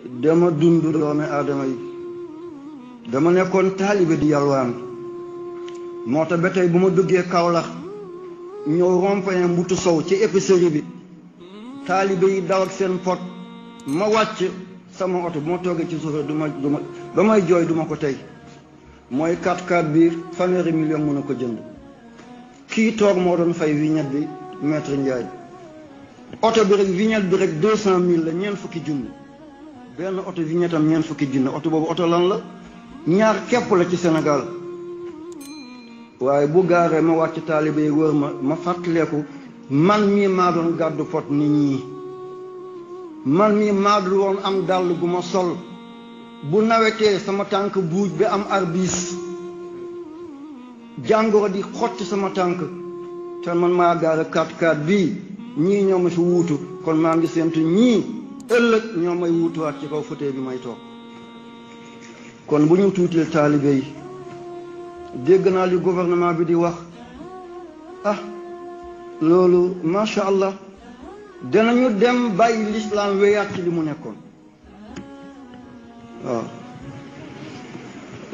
dama dund doomi aadama yi dama nekkoon taalibe di yalwaan moo tax ba tey bu ma duggee Kaolack ñëw rond-point Mbutu Sow ci épicerie bi taalibe yi daw ak seen pot ma wàcc sama oto bu ma toogee ci suuf du ma ba may jooy duma ko tey mooy 4x4 bi fanweeri million mën a ko jënd kii toog moo doon fay vignette bi maître Ndiaye oto bi rek vignette bi rek 200 000 la ñeent fukki junni benn oto vignette am ñeent fukki junni oto boobu oto lan la ñaar képp la ci Sénégal waaye bu gaaree ma wàcc taalibe yi wër ma fàttaleeku man mii maa doon gàddu pot nit ñi man mii maa dul woon am dàll gu ma sol bu nawetee sama tànk buuj bi am arbis jàngoro di xotti sama tànk te man maa gaare 4x4 bii ñii ñoo ma fi wuutu kon maa ngi séentu ñii ëllëg ñoo may wuutuwaat ci kaw fauteuil bi may toog kon bu ñu tuutil taalibe yi dégg naa li gouvernement bi di wax loolu macha allah danañu dem bàyyi l'islam wéyaat ci li mu nekkoon waaw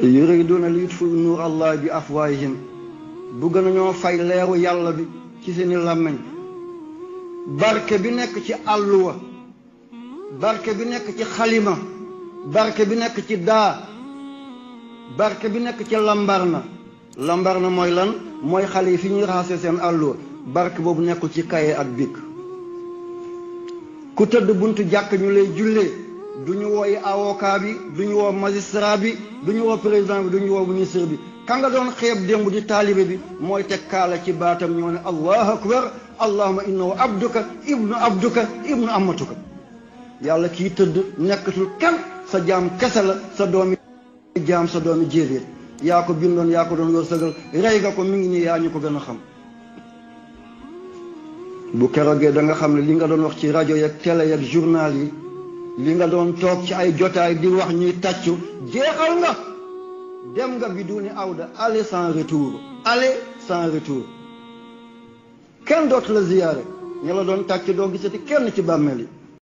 yuriduna li yutfu nuur allah bi afwaahihim bugg nañoo fay leeru yàlla bi ci seeni làmmiñ barke bi nekk ci àlluwa barke bi nekk ci xalima barke bi nekk ci daa barke bi nekk ci lambarna mooy lan mooy xale yi fi ñuy raxase seen àlluwa barke boobu nekkul ci kaye ak bic ku tëdd buntu jàkk ñu lay jullee du ñu wooyi avocat bi du ñu woo magistrat bi du ñu woo président bi du ñu woo ministre bi ka nga doon xeeb démb di taalibe bi mooy teg kaala ci baatam ñoo ne allahu akbar allahumma innahu abduka ibnu amatuka yàlla kii tëdd nekkatul kenn sa jaam kese la sa doomi jaam sa doomi jéeréet yaa ko bindoon yaa ko doon wërsëgal rey nga ko mi ngi nii yaa ñu ko gën a xam bu keroogee da nga xam ne li nga doon wax ci rajo yeeg télé yeeg journal yi li nga doon toog ci ay jotaay di wax ñuy tàccu jeexal nga dem nga bi duni awda aller sans retour kenn dootu la ziyaare ña la doon tàcc doo gisati kenn ci bàmmeel yi